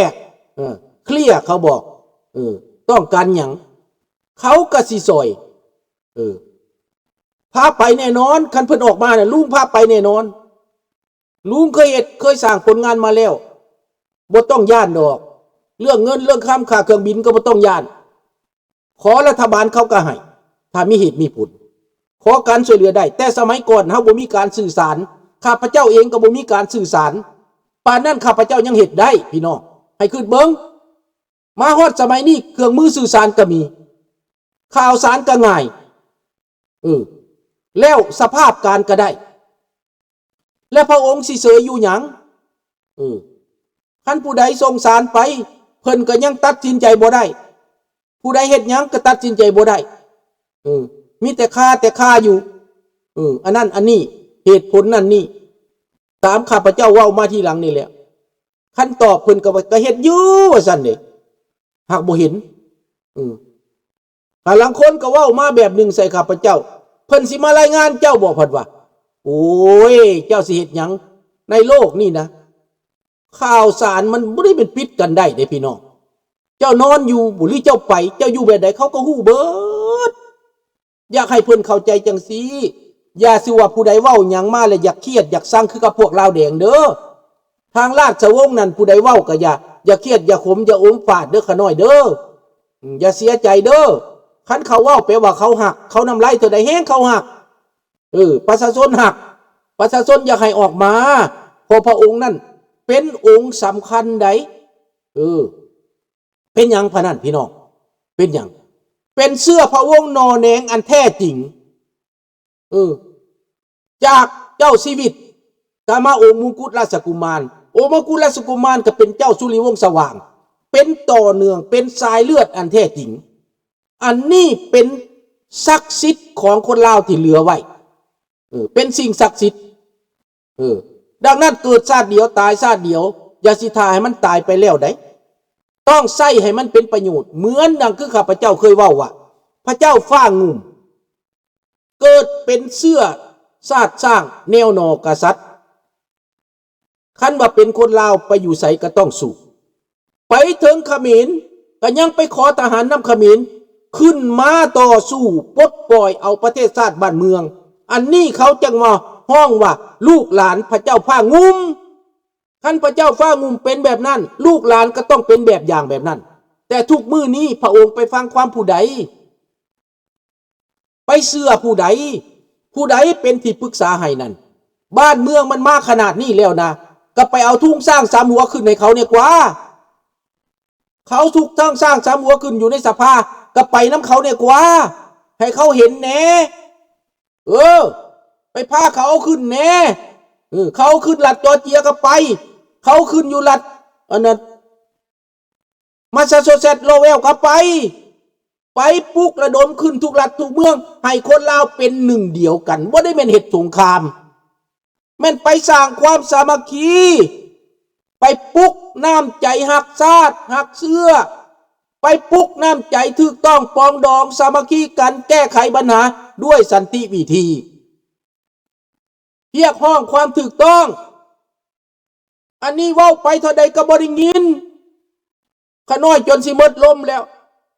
ກ ເອີ ເຄລຍ ເຂົາບອກ ເອີ ຕ້ອງການຫຍັງ ເຂົາກໍຊິຊ່ອຍ ເອີ ພາໄປແນ່ນອນ ຄັນເພິ່ນອອກມານະ ລຸງພາໄປແນ່ນອນ. ລຸງເຄີຍເຮັດ ເຄີຍສ້າງຜົນງານມາແລ້ວ ບໍ່ຕ້ອງຢ້ານດອກ ເລື່ອງເງິນເລື່ອງຄຳ ຄ່າເຄື່ອງບິນກໍບໍ່ຕ້ອງຢ້ານ ຂໍລັດຖະບານເຂົາກໍໃຫ້ ຖ້າມີເຫດມີຜົນ ຂໍການຊ່ວຍເຫຼືອໄດ້. ແຕ່ສະໄໝກ່ອນເຮົາບໍ່ມີການສື່ສານ ຂ້າພະເຈົ້າເອງກໍບໍ່ມີການສື່ສານ ປານນັ້ນຂ້າພະເຈົ້າຍັງເຮັດໄດ້ ພີ່ນ້ອງ ໃຫ້ຄິດເບິ່ງ ມາຮອດສະໄໝນີ້ເຄື່ອງມືສື່ສານກໍມີ ຂ່າວສານກໍງ່າຍ ເອີ ແລ້ວສະພາບການກໍໄດ້ ແລະ ພະອົງຊິເສີຍຢູ່ຫຍັງ? ເອີ ຄັນຜູ້ໃດສົ່ງສານໄປ ເພິ່ນກໍຍັງຕັດສິນໃຈບໍ່ໄດ້ ຜູ້ໃດເຮັດຫຍັງກໍຕັດສິນໃຈບໍ່ໄດ້ ເອີ ມີແຕ່ຄາແຕ່ຄາຢູ່ ເອີ ອັນນັ້ນອັນນີ້ ເຫດຜົນນັ້ນນີ້ ຕາມຂ້າພະເຈົ້າເວົ້າມາທີຫຼັງນີ້ແຫຼະ ຄັນຕອບເພິ່ນກໍວ່າ ກໍເຮັດຢູ່ ວ່າຊັ້ນເດ້ ຫາກບໍ່ເຫັນ ເອີ ຫາລາງຄົນກໍເວົ້າມາແບບໜຶ່ງໃສ່ຂ້າພະເຈົ້າ ເພິ່ນຊິມາລາຍງານເຈົ້າບໍ? ເພິ່ນວ່າ ໂອ້ຍ ເຈົ້າຊິເຮັດຫຍັງ? ໃນໂລກນີ້ນະ ຂ່າວສານມັນບໍ່ໄດ້ແມ່ນປິດກັນໄດ້ເດ້ພີ່ນ້ອງ ເຈົ້ານອນຢູ່ບໍ ຫຼືເຈົ້າໄປ ເຈົ້າຢູ່ແບບໃດ ເຂົາກໍຮູ້ເບິດ. ຢາກໃຫ້ເພິ່ນເຂົ້າໃຈຈັ່ງຊີ້ ຢ່າຊິວ່າຜູ້ໃດເວົ້າຫຍັງມາແລ້ວຢາກຄຽດຢາກຊັງຄືກັບພວກລາວແດງເດີ້. ທາງລາຊະວົງນັ້ນ ຜູ້ໃດເວົ້າກໍຢ່າ ຢ່າຄຽດ ຢ່າຂົມ ຢ່າອົມຟາດເດີ້ ຂະນ້ອຍເດີ້ ອາ ຢ່າເສຍໃຈເດີ້. ຄັນເຂົາເວົ້າແປວ່າເຂົາຮັກ ເຂົານ້ຳລາຍເທົ່າໃດແຮງເຂົາຮັກ ເອີ ປະຊາຊົນຮັກ ປະຊາຊົນຢາກໃຫ້ອອກມາ ເພາະພະອົງນັ້ນເປັນອົງສຳຄັນໃດ໋ ເອີ. ເປັນຫຍັງພະນັ້ນພີ່ນ້ອງ? ເປັນຫຍັງ? ເປັນເຊື້ອພະວົງໜໍ່ແໜງອັນແທ້ຈິງ ເອີ ຈາກເຈົ້າຊີວິດ ກໍມາອົງມົງກຸດລາຊະກຸມານ ອົງມົງກຸດລາຊະກຸມານກໍເປັນເຈົ້າສຸລິວົງສະຫວ່າງ ເປັນຕໍ່ເນື່ອງ ເປັນສາຍເລືອດອັນແທ້ຈິງ. ອັນນີ້ເປັນສັກສິດຂອງຄົນລາວທີ່ເຫຼືອໄວ້ ເອີ ເປັນສິ່ງສັກສິດ ເອີ ດັ່ງນັ້ນເກີດຊາດດຽວຕາຍຊາດດຽວ ຢ່າຊິຖ້າໃຫ້ມັນຕາຍໄປແລ້ວໃດ໋ ຕ້ອງໃຊ້ໃຫ້ມັນເປັນປະໂຫຍດ ເໝືອນດັ່ງຄືຂ້າພະເຈົ້າເຄີຍເວົ້າວ່າ ພະເຈົ້າຟ້າງຸ່ມ ເກີດເປັນເຊື້ອຊາດຊ້າງແນວໜໍ່ກະສັດ ຄັນວ່າເປັນຄົນລາວໄປຢູ່ໃສກໍຕ້ອງສູ້ ໄປເຖິງຂະເໝນ ກໍຍັງໄປຂໍທະຫານນຳຂະເໝນ ຂຶ້ນມາຕໍ່ສູ້ປົດປ່ອຍເອົາປະເທດຊາດບ້ານເມືອງ ອັນນີ້ເຂົາຈັ່ງວ່າ ຮ້ອງວ່າລູກຫຼານພະເຈົ້າຟ້າງຸ່ມ. ຄັນພະເຈົ້າຟ້າງຸ່ມເປັນແບບນັ້ນ ລູກຫຼານກໍຕ້ອງເປັນແບບຢ່າງແບບນັ້ນ. ແຕ່ທຸກມື້ນີ້ພະອົງໄປຟັງຄວາມຜູ້ໃດ? ໄປເຊື່ອຜູ້ໃດ? ຜູ້ໃດເປັນທີ່ປຶກສາໃຫ້ນັ້ນ? ບ້ານເມືອງມັນມາຂະໜາດນີ້ແລ້ວນະ ກໍໄປເອົາທຸງຊ້າງສາມຫົວຂຶ້ນໃຫ້ເຂົາແດ່ກວ່າ. ເຂົາທຸກທັງຊ້າງສາມຫົວຂຶ້ນຢູ່ໃນສະພາ ກໍໄປນຳເຂົາແດ່ກວ່າ ໃຫ້ເຂົາເຫັນແດ່. ເອີ ໄປພາເຂົາເອົາຂຶ້ນແດ່. ເອີ ເຂົາຂຶ້ນລັດຈອດເຈຍກໍໄປ ເຂົາຂຶ້ນຢູ່ລັດ ອັນນັ້ນ ມາຊາຊູເຊັດ ໂລເວລກໍໄປ ໄປປຸກລະດົມຂຶ້ນທຸກລັດທຸກເມືອງ ໃຫ້ຄົນລາວເປັນໜຶ່ງດຽວກັນ ບໍ່ໄດ້ແມ່ນເຮັດສົງຄາມ ແມ່ນໄປສ້າງຄວາມສາມັກຄີ ໄປປຸກນ້ຳໃຈຮັກຊາດຮັກເຊື້ອ ໄປປຸກນ້ຳໃຈຖືກຕ້ອງປອງດອງສາມັກຄີກັນ ແກ້ໄຂບັນຫາດ້ວຍສັນຕິວິທີ ຮຽກຮ້ອງຄວາມຖືກຕ້ອງ. ອັນນີ້ເວົ້າໄປເທົ່າໃດກໍບໍ່ໄດ້ຍິນ ຂະນ້ອຍຈົນຊິໝົດລົມແລ້ວ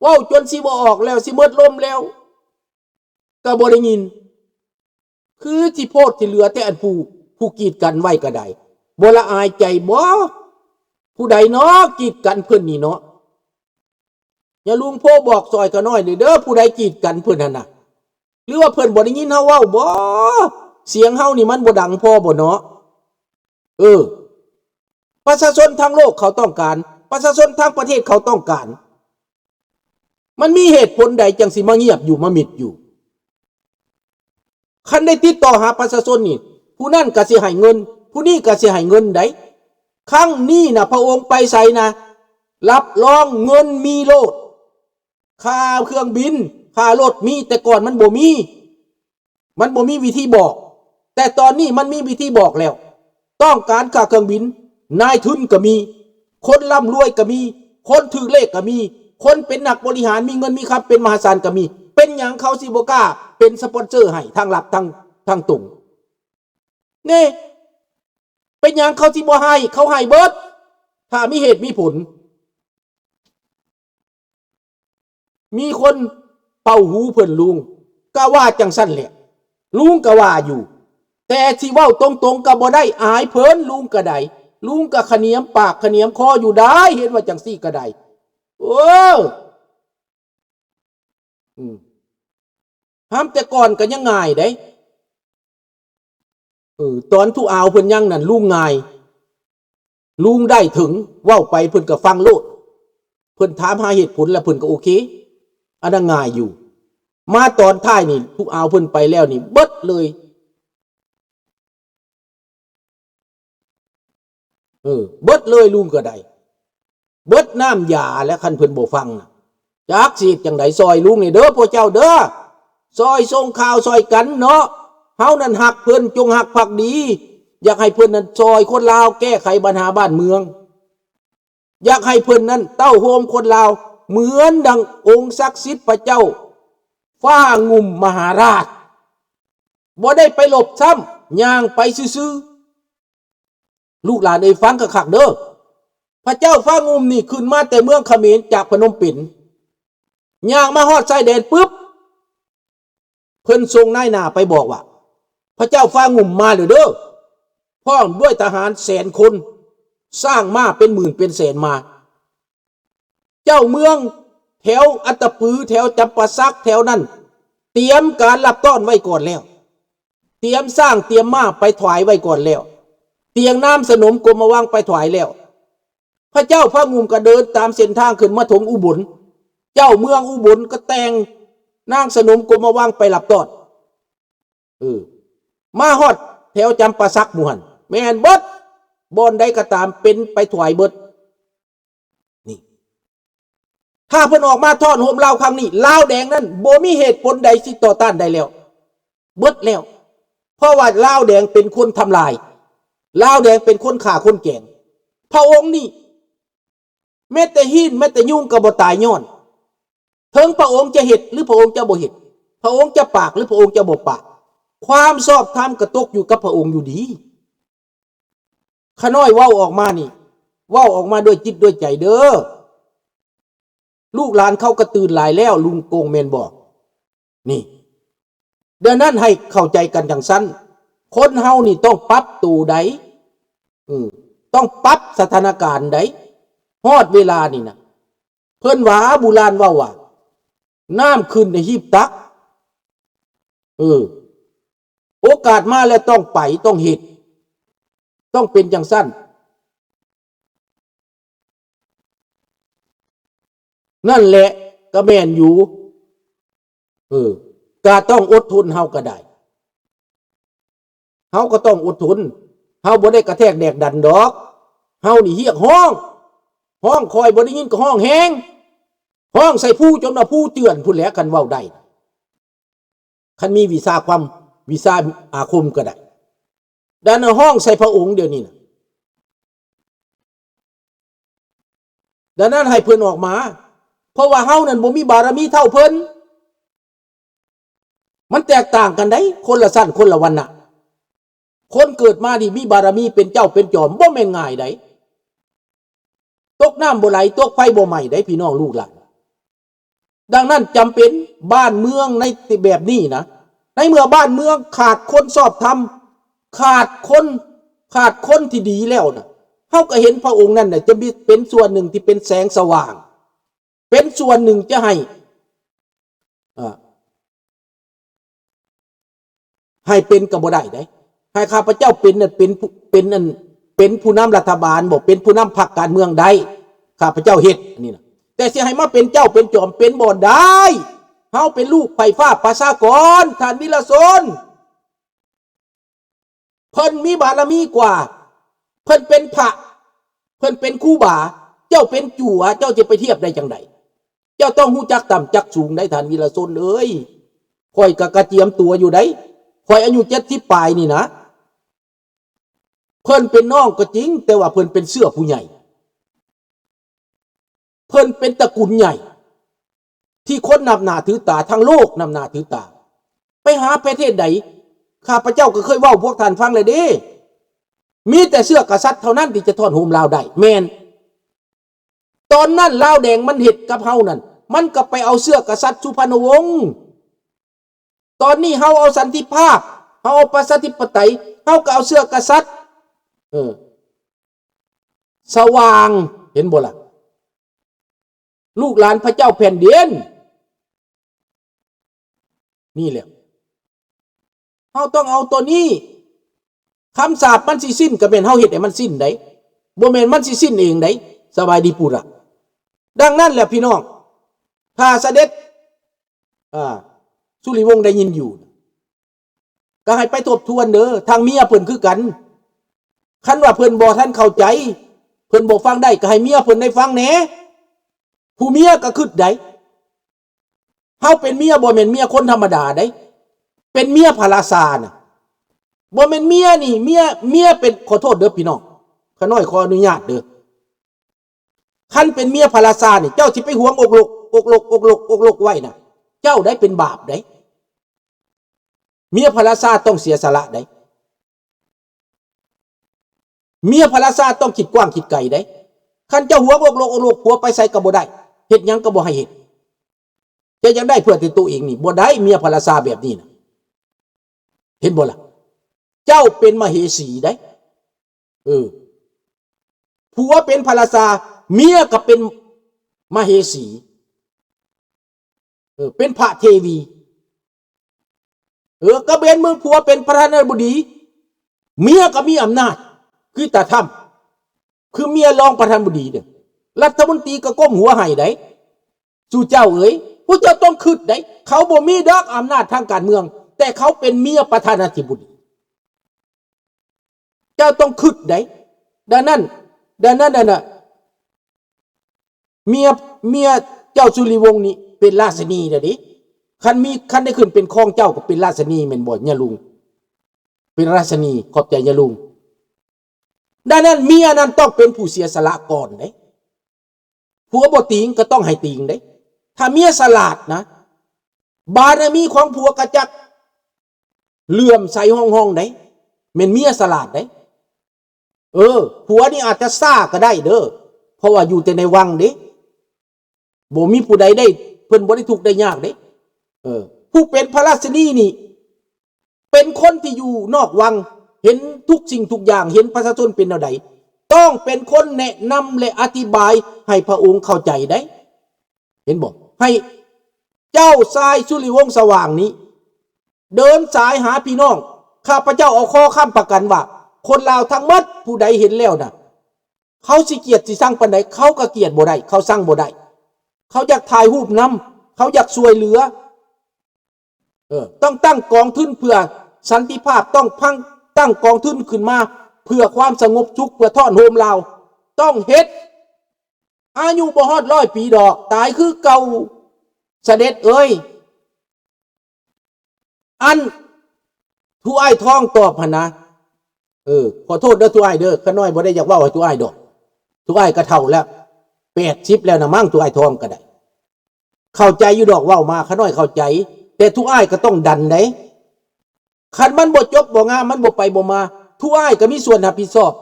ເວົ້າຈົນຊິບໍ່ອອກແລ້ວ ຊິໝົດລົມແລ້ວ ກໍບໍ່ໄດ້ຍິນ ຄືຊິໂພດຊິເຫຼືອແທ້ ອັນຜູ້ ຜູ້ກີດກັນໄວ້ກໍໄດ້ ບໍ່ລະອາຍໃຈບໍ? ຜູ້ໃດເນາະກີດກັນເພິ່ນນີ້ເນາະ? ຍາລຸງໂພບອກຊ່ອຍຂ້ານ້ອຍແດ່ເດີ ຜູ້ໃດກີດກັນເພິ່ນຫັ້ນນະ ຫຼືວ່າເພິ່ນບໍ່ໄດ້ຍິນເຮົາເວົ້າບໍ? ສຽງເຮົານີ້ມັນບໍ່ດັງພໍບໍເນາະ? ເອີ ປະຊາຊົນທັງໂລກເຂົາຕ້ອງການ ປະຊາຊົນທັງປະເທດເຂົາຕ້ອງການ ມັນມີເຫດຜົນໃດຈັ່ງຊິມາງຽບຢູ່ມາມິດຢູ່? ຄັນໄດ້ຕິດຕໍ່ຫາປະຊາຊົນນີ້ ຜູ້ນັ້ນກໍຊິໃຫ້ເງິນ ຜູ້ນີ້ກໍຊິໃຫ້ເງິນໃດ໋. ຄັ້ງນີ້ນະ ພະອົງໄປໃສນະ ຮັບຮອງເງິນມີໂລດ ຄ່າເຄື່ອງບິນ ຄ່າລົດມີ ແຕ່ກ່ອນມັນບໍ່ມີ ມັນບໍ່ມີວິທີບອກ ແຕ່ຕອນນີ້ມັນມີວິທີບອກແລ້ວ. ຕ້ອງການຄ່າເຄື່ອງບິນ ນາຍທຶນກໍມີ ຄົນລ່ຳລວຍກໍມີ ຄົນຖືກເລກກໍມີ ຄົນເປັນນັກບໍລິຫານ ມີເງິນມີຄຳ ເປັນມະຫາສານກໍມີ. ເປັນຫຍັງເຂົາຊິບໍ່ກ້າເປັນສະປອນເຊີໃຫ້ທາງລັດ ທາງ ທາງຕົງ? ນີ້ ເປັນຫຍັງເຂົາຊິບໍ່ໃຫ້? ເຂົາໃຫ້ເບິດ. ຖ້າມີເຫດມີຜົນ ມີຄົນເປົ່າຫູເພິ່ນ ລຸງກໍວ່າຈັ່ງຊັ້ນແຫຼະ ລຸງກໍວ່າຢູ່ ແຕ່ຊິເວົ້າຕົງໆກໍບໍ່ໄດ້ ອາຍເພິ່ນ ລຸງກໍໄດ້ ລຸງກໍຂະໜຽມປາກຂະໜຽມຄໍຢູ່ໄດ໋ ເຫັນວ່າຈັ່ງຊີ້ກໍໄດ້ ໂອ້ ອືມ ຫາມແຕ່ກ່ອນກໍຍັງງ່າຍເດ້ ເອີ ຕອນທຸອາວເພິ່ນຍັງນັ້ນ ລຸງງ່າຍ ລຸງໄດ້ເຖິງ ເວົ້າໄປເພິ່ນກໍຟັງໂລດ ເພິ່ນຖາມຫາເຫດຜົນແລ້ວເພິ່ນກໍໂອເຄ ອັນນັ້ນງ່າຍຢູ່ ມາຕອນທ້າຍນີ້ ທຸອາວເພິ່ນໄປແລ້ວນີ້ ເບິດເລີຍ ເອີ ເບິດເລີຍ ລຸງກໍໄດ້ ເບິດນ້ຳຢາແລ້ວ ຄັນເພິ່ນບໍ່ຟັງນະ ຈັກຊິເຮັດຈັ່ງໃດ ຊ່ອຍລຸງແດ່ເດີ ພວກເຈົ້າເດີ ຊ່ອຍສົ່ງຂ່າວຊ່ອຍກັນເນາະ ເຮົານັ້ນຮັກເພິ່ນ ຈົ່ງຮັກພັກດີ ຢາກໃຫ້ເພິ່ນນັ້ນຊ່ອຍຄົນລາວແກ້ໄຂບັນຫາບ້ານເມືອງ ຢາກໃຫ້ເພິ່ນນັ້ນເຕົ້າໂຮມຄົນລາວ ເໝືອນດັ່ງອົງສັກສິດພະເຈົ້າຟ້າງຸ່ມມະຫາລາດ ບໍ່ໄດ້ໄປລົບຊ້ຳ ຍ່າງໄປຊື່ໆ ລູກຫຼານເອີຍ ຟັງຄັກໆເດີ ພະເຈົ້າຟ້າງຸ່ມນີ້ຂຶ້ນມາແຕ່ເມືອງຂະເໝນ ຈາກພະນົມເປັນ ຍ່າງມາຮອດຊາຍແດນປຶບ ເພິ່ນສົ່ງນາຍໜ້າໄປບອກວ່າ ພະເຈົ້າຟ້າງຸ່ມມາແລ້ວເດີ ພ້ອມດ້ວຍທະຫານແສນຄົນ ຊ້າງມ້າເປັນໝື່ນເປັນແສນມາ ເຈົ້າເມືອງແຖວອັດຕະປື ແຖວຈຳປາສັກ ແຖວນັ້ນ ຕຽມການຮັບຕ້ອນໄວ້ກ່ອນແລ້ວ ຕຽມຊ້າງຕຽມມ້າໄປຖວາຍໄວ້ກ່ອນແລ້ວ ຕຽມນາງສະໜົມກົມມະວັງໄປຖວາຍແລ້ວ ພະເຈົ້າຟ້າງຸ່ມກໍເດີນຕາມເສັ້ນທາງຂຶ້ນມາຖົງອຸບົນ ເຈົ້າເມືອງອຸບົນກໍແຕ່ງນາງສະໜົມກົມມະວັງໄປຮັບຕ້ອນ ເອີ ມາຮອດແຖວຈຳປາສັກໝູ່ຫັ້ນ ແມ່ນເບິດ ບ່ອນໃດກໍຕາມເປັນໄປຖວາຍເບິດ ນີ້ ຖ້າເພິ່ນອອກມາທ້ອນໂຮມລາວຄັ້ງນີ້ ລາວແດງນັ້ນບໍ່ມີເຫດຜົນໃດຊິຕໍ່ຕ້ານໄດ້ແລ້ວ ເບິດແລ້ວ ເພາະວ່າລາວແດງເປັນຄົນທຳລາຍ ລາວແດງເປັນຄົນຂ້າຄົນແກງ ພະອົງນີ້ ແມ້ແຕ່ຮີນ ແມ້ແຕ່ຍຸງກໍບໍ່ຕາຍຍ້ອນ ເຖິງພະອົງຈະເຮັດ ຫຼື ພະອົງຈະບໍ່ເຮັດ ພະອົງຈະປາກ ຫຼື ພະອົງຈະບໍ່ປາກ ຄວາມຊອບທຳກໍຕົກຢູ່ກັບພະອົງຢູ່ດີ. ຂ້ານ້ອຍເວົ້າອອກມານີ້ ເວົ້າອອກມາດ້ວຍຈິດດ້ວຍໃຈເດີ ລູກຫຼານເຂົາກະຕື່ນຫຼາຍແລ້ວ ລຸງໂກງແມ່ນບໍ່? ນີ້ ດັ່ງນັ້ນໃຫ້ເຂົ້າໃຈກັນຈັ່ງຊັ້ນ ຄົນເຮົານີ້ຕ້ອງປັບໂຕໃດ໋ ເອີ ຕ້ອງປັບສະຖານະການໃດ໋ ຮອດເວລານີ້ນະ ເພິ່ນວ່າ ບູຮານເວົ້າວ່າ ນ້ຳຂຶ້ນໃນຮີບຕັກ ເອີ ໂອກາດມາແລ້ວຕ້ອງໄປ ຕ້ອງເຮັດ ຕ້ອງເປັນຈັ່ງຊັ້ນ ນັ້ນແຫຼະ ກະແມ່ນຢູ່ ເອີ ກະຕ້ອງອົດທົນ ເຮົາກະໄດ້ ເຮົາກໍຕ້ອງອົດທົນ ເຮົາບໍ່ໄດ້ກະແທກແດກດັນດອກ ເຮົານີ້ຮຽກຮ້ອງ ຮ້ອງ ຂ້ອຍບໍ່ໄດ້ຍິນກໍຮ້ອງແຮງ ຮ້ອງໃສ່ພູຈົນວ່າພູເຈື່ອນພຸ້ນແຫຼະ ຄັນເວົ້າໄດ້ ຄັນມີວິຊາຄວາມ ວິຊາອາຄົມກໍໄດ້ ດັ່ງນັ້ນຮ້ອງໃສ່ພະອົງດຽວນີ້ນະ ດັ່ງນັ້ນໃຫ້ເພິ່ນອອກມາ ເພາະວ່າເຮົານັ້ນບໍ່ມີບາລະມີເທົ່າເພິ່ນ ມັນແຕກຕ່າງກັນໃດ໋ ຄົນລະຊັ້ນຄົນລະວັນນະ ຄົນເກີດມານີ້ມີບາລະມີເປັນເຈົ້າເປັນຈອມ ບໍ່ແມ່ນງ່າຍໃດ໋ ຕົກນ້ຳບໍ່ໄຫຼ ຕົກໄຟບໍ່ໄໝ້ໃດ໋ ພີ່ນ້ອງລູກຫຼານ. ດັ່ງນັ້ນຈຳເປັນ ບ້ານເມືອງໃນແບບນີ້ນະ ໃນເມື່ອບ້ານເມືອງຂາດຄົນຊອບທຳ ຂາດຄົນ ຂາດຄົນທີ່ດີແລ້ວນະ ເຮົາກໍເຫັນພະອົງນັ້ນນະ ຈະມີ ເປັນສ່ວນໜຶ່ງທີ່ເປັນແສງສະຫວ່າງ ເປັນສ່ວນໜຶ່ງຈະໃຫ້ ເອີ ໃຫ້ເປັນກໍບໍ່ໄດ້ເດ້ ໃຫ້ຂ້າພະເຈົ້າເປັນນັ້ນ ເປັນຜູ້ ເປັນອັນ ເປັນຜູ້ນຳລັດຖະບານບໍ ເປັນຜູ້ນຳພັກການເມືອງໄດ້ ຂ້າພະເຈົ້າເຮັດອັນນີ້ນະ ແຕ່ຊິໃຫ້ມາເປັນເຈົ້າເປັນຈອມ ເປັນບໍ່ໄດ້ ເຮົາເປັນລູກໄຟຟ້າປະຊາກອນ ທ່ານວິລະຊົນ. ເພິ່ນມີບາລະມີກວ່າ ເພິ່ນເປັນພະ ເພິ່ນເປັນຄູບາ ເຈົ້າເປັນຈົວ ເຈົ້າຈະໄປທຽບໄດ້ຈັ່ງໃດ? ເຈົ້າຕ້ອງຮູ້ຈັກຕ່ຳຈັກສູງໄດ໋ ທ່ານວິລະຊົນເອີຍ ຂ້ອຍກໍກະກຽມຕົວຢູ່ໄດ໋ ຂ້ອຍອາຍຸເຈັດສິບປາຍນີ້ນະ ເພິ່ນເປັນນ້ອງກໍຈິງ ແຕ່ວ່າເພິ່ນເປັນເຊື້ອຜູ້ໃຫຍ່ ເພິ່ນເປັນຕະກຸນໃຫຍ່ ທີ່ຄົນນັບໜ້າຖືຕາ ທັງໂລກນັບໜ້າຖືຕາ ໄປຫາປະເທດໃດ ຂ້າພະເຈົ້າກໍເຄີຍເວົ້າພວກທ່ານຟັງແລ້ວເດ້ ມີແຕ່ເຊື້ອກະສັດເທົ່ານັ້ນທີ່ຈະທ້ອນໂຮມລາວໄດ້ ແມ່ນ ຕອນນັ້ນລາວແດງມັນເຮັດກັບເຮົານັ້ນ ມັນກໍໄປເອົາເຊື້ອກະສັດສຸພານຸວົງ. ຕອນນີ້ເຮົາເອົາສັນຕິພາບ ເຮົາເອົາປະຊາທິປະໄຕ ເຮົາກໍເອົາເຊື້ອກະສັດ ເອີ ສະຫວ່າງ ເຫັນບໍ່ລະ? ລູກຫຼານພະເຈົ້າແຜ່ນດິນ ນີ້ແຫຼະ ເຮົາຕ້ອງເອົາໂຕນີ້. ຄຳສາບມັນຊິສິ້ນ ກໍແມ່ນເຮົາເຮັດໃຫ້ມັນສິ້ນໄດ໋ ບໍ່ແມ່ນມັນຊິສິ້ນເອງໄດ໋. ສະບາຍດີປູຣະ. ດັ່ງນັ້ນແຫຼະພີ່ນ້ອງ ຖ້າສະເດັດ ອ່າ ສຸລິວົງໄດ້ຍິນຢູ່ ກໍໃຫ້ໄປທົບທວນເດີ ທາງເມຍເພິ່ນຄືກັນ. ຄັນວ່າເພິ່ນບໍ່ທັນເຂົ້າໃຈ ເພິ່ນບໍ່ຟັງໄດ້ ກໍໃຫ້ເມຍເພິ່ນໄດ້ຟັງແດ່. ຜູ້ເມຍກໍຄິດໄດ໋ ເຮົາເປັນເມຍບໍ່ແມ່ນເມຍຄົນທຳມະດາເດ້ ເປັນເມຍພະລາຊານະ ບໍ່ແມ່ນເມຍນີ້ ເມຍ ເມຍເປັນ ຂໍໂທດເດີພີ່ນ້ອງ ຂ້ານ້ອຍຂໍອະນຸຍາດເດີ. ຄັນເປັນເມຍພະລາຊານີ້ ເຈົ້າຊິໄປຫວງອົກລົກ ອົກລົກ ອົກລົກ ອົກລົກໄວ້ນະ ເຈົ້າໄດ້ເປັນບາບໄດ໋. ເມຍພະລາຊາຕ້ອງເສຍສະຫຼະໄດ໋. ເມຍພະລາຊາຕ້ອງຄິດກວ້າງຄິດໄກເດ້. ຄັນເຈົ້າຫວງອົກລົກ ອົກລົກ ຜົວໄປໃສກໍບໍ່ໄດ້ ເຮັດຫຍັງກໍບໍ່ໃຫ້ເຮັດ. ເຈົ້າຢາກໄດ້ເພື່ອແຕ່ໂຕເອງນີ້ບໍ່ໄດ້ ເມຍພະລາຊາແບບນີ້ນະ ເຫັນບໍ່ລະ? ເຈົ້າເປັນມະເຫສີໄດ໋. ເອີ ຜົວເປັນພະລາຊາ ເມຍກໍເປັນມະເຫສີ ເອີ ເປັນພະເທວີ. ເອີ ກະເບນເມືອງ ຜົວເປັນປະທານາທິບໍດີ ເມຍກໍມີອຳນາດ ຄືຕາທຳ ຄືເມຍລອງປະທານາທິບໍດີເດ້. ລັດຖະມົນຕີກໍກົ້ມຫົວໃຫ້ໄດ໋. ສູ່ເຈົ້າເອີຍ ພວກເຈົ້າຕ້ອງຄິດໄດ໋ ເຂົາບໍ່ມີດອກອຳນາດທາງການເມືອງ ແຕ່ເຂົາເປັນເມຍປະທານາທິບໍດີ. ເຈົ້າຕ້ອງຄິດໄດ໋. ດັ່ງນັ້ນ ດັ່ງນັ້ນນັ້ນນະ ເມຍ ເມຍເຈົ້າສຸລິວົງນີ້ເປັນລາຊິນີແລ້ວເດ້. ຄັນມີ ຄັນໄດ້ຂຶ້ນເປັນຂອງເຈົ້າກໍເປັນລາຊິນີແມ່ນບໍ່ຍາລຸງ? ເປັນລາຊິນີ ຂອບໃຈຍາລຸງ. ດັ່ງນັ້ນເມຍນັ້ນຕ້ອງເປັນຜູ້ເສຍສະຫຼະກ່ອນເດ້. ຜົວບໍ່ຕິງກໍຕ້ອງໃຫ້ຕິງເດ້. ຖ້າເມຍສະຫຼາດນະ ບາລະມີຂອງຜົວກໍຈັກເຫຼື້ອມໃສຮ່ອງໆໄດ໋. ແມ່ນເມຍສະຫຼາດໄດ໋. ເອີ ຜົວນີ້ອາດຈະຊ້າກໍໄດ້ເດີ ເພາະວ່າຢູ່ແຕ່ໃນວັງເດ້ ບໍ່ມີຜູ້ໃດໄດ້ ເພິ່ນບໍ່ໄດ້ທຸກໄດ້ຍາກເດ້. ເອີ ຜູ້ເປັນພະລາຊິນີນີ້ ເປັນຄົນທີ່ຢູ່ນອກວັງ ເຫັນທຸກສິ່ງທຸກຢ່າງ ເຫັນປະຊາຊົນເປັນແນວໃດ ຕ້ອງເປັນຄົນແນະນຳ ແລະ ອະທິບາຍໃຫ້ພະອົງເຂົ້າໃຈໄດ໋. ເຫັນບໍ່? ໃຫ້ເຈົ້າຊາຍສຸລິວົງສະຫວ່າງນີ້ ເດີນສາຍຫາພີ່ນ້ອງ. ຂ້າພະເຈົ້າເອົາຄໍຄ້ຳປະກັນວ່າ ຄົນລາວທັງໝົດຜູ້ໃດເຫັນແລ້ວນະ ເຂົາຊິກຽດຊິຊັງປານໃດ ເຂົາກໍກຽດບໍ່ໄດ້ ເຂົາຊັງບໍ່ໄດ້. ເຂົາຢາກຖ່າຍຮູບນຳ ເຂົາຢາກຊ່ວຍເຫຼືອ. ເອີ ຕ້ອງຕັ້ງກອງທຶນເພື່ອສັນຕິພາບ ຕ້ອງພັງ ຕັ້ງກອງທຶນຂຶ້ນມາເພື່ອຄວາມສະຫງົບສຸກ ເພື່ອທ້ອນໂຮມລາວ. ຕ້ອງເຮັດ. ອາຍຸບໍ່ຮອດຮ້ອຍປີດອກ ຕາຍຄືເກົ່າ ສະເດັດເອີຍ. ອັນ ຜູ້ອ້າຍທອງຕອບຫັ້ນນະ ເອີ ຂໍໂທດເດີຜູ້ອ້າຍເດີ ຂ້ານ້ອຍບໍ່ໄດ້ຢາກເວົ້າໃຫ້ຜູ້ອ້າຍດອກ ຜູ້ອ້າຍກໍເຖົ້າແລ້ວ ແປດສິບແລ້ວນະມັ້ງ ຜູ້ອ້າຍທອງກໍໄດ້. ເຂົ້າໃຈຢູ່ດອກເວົ້າມາ ຂ້ານ້ອຍເຂົ້າໃຈ ແຕ່ຜູ້ອ້າຍກໍຕ້ອງດັນເດ້. ຄັນມັນບໍ່ຈົບບໍ່ງາມ ມັນບໍ່ໄປບໍ່ມາ ຜູ້ອ້າຍກໍມີສ່ວນຮັບຜິດຊອບ.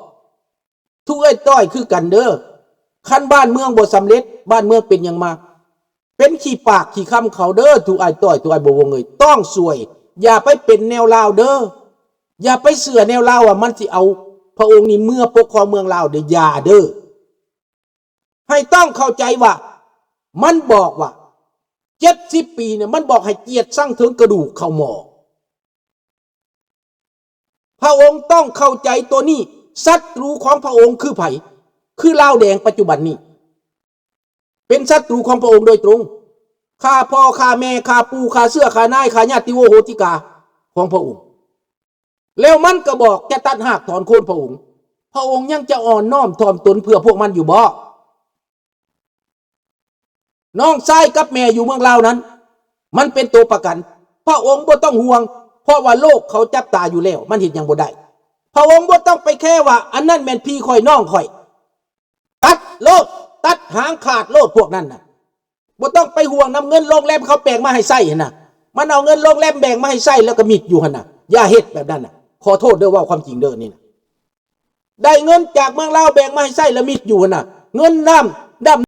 ທຸກອ້າຍຕ້ອຍຄືກັນເດີ. ຄັນບ້ານເມືອງບໍ່ສຳເລັດ ບ້ານເມືອງເປັນຫຍັງມາ? ເປັນຂີ້ປາກຂີ້ຄຳເຂົາເດີ ທຸກອ້າຍຕ້ອຍ ທຸກອ້າຍບົວວົງເອີຍ ຕ້ອງຊ່ວຍ. ຢ່າໄປເປັນແນວລາວເດີ. ຢ່າໄປເຊື່ອແນວລາວວ່າມັນຊິເອົາພະອົງນີ້ເມືອປົກຄອງເມືອງລາວເດີ ຢ່າເດີ. ໃຫ້ຕ້ອງເຂົ້າໃຈວ່າ ມັນບອກວ່າ ເຈັດສິບປີນີ້ ມັນບອກໃຫ້ກຽດຊັງເຖິງກະດູກເຂົ້າໝໍ້. ພະອົງຕ້ອງເຂົ້າໃຈໂຕນີ້ ສັດຕູຂອງພະອົງຄືໃຜ? ຄືລາວແດງປັດຈຸບັນນີ້ ເປັນສັດຕູຂອງພະອົງໂດຍຕົງ. ຂ້າພໍ່ຂ້າແມ່ ຂ້າປູ່ ຂ້າເຊື້ອ ຂ້ານາຍ ຂ້າຍາດຕິໂວໂຫຕິກາຂອງພະອົງ. ແລ້ວມັນກໍບອກຈະຕັດຮາກຖອນໂຄນພະອົງ. ພະອົງຍັງຈະອ່ອນນ້ອມຖ່ອມຕົນເພື່ອພວກມັນຢູ່ບໍ? ນ້ອງຊາຍກັບແມ່ຢູ່ເມືອງລາວນັ້ນ ມັນເປັນໂຕປະກັນ. ພະອົງບໍ່ຕ້ອງຫ່ວງ ເພາະວ່າໂລກເຂົາຈັບຕາຢູ່ແລ້ວ ມັນເຮັດຫຍັງບໍ່ໄດ້. ພະອົງບໍ່ຕ້ອງໄປແຄວ່າ ອັນນັ້ນແມ່ນພີ່ຂ້ອຍ ນ້ອງຂ້ອຍ. ຕັດໂລດ ຕັດຫາງຂາດໂລດພວກນັ້ນນະ. ບໍ່ຕ້ອງໄປຫ່ວງນຳເງິນໂຮງແຮມເຂົາແບ່ງມາໃຫ້ໃຊ້ຫັ້ນນະ. ມັນເອົາເງິນໂຮງແຮມແບ່ງມາໃຫ້ໃຊ້ແລ້ວກໍມິດຢູ່ຫັ້ນນະ. ຢ່າເຮັດແບບນັ້ນນະ. ຂໍໂທດເດີ ເວົ້າຄວາມຈິງເດີນີ້ນະ. ໄດ້ເງິນຈາກເມືອງລາວແບ່ງມາໃຫ້ໃຊ້ລະມິດຢູ່ຫັ້ນນະ. ເງິນນ້ຳ ດຳ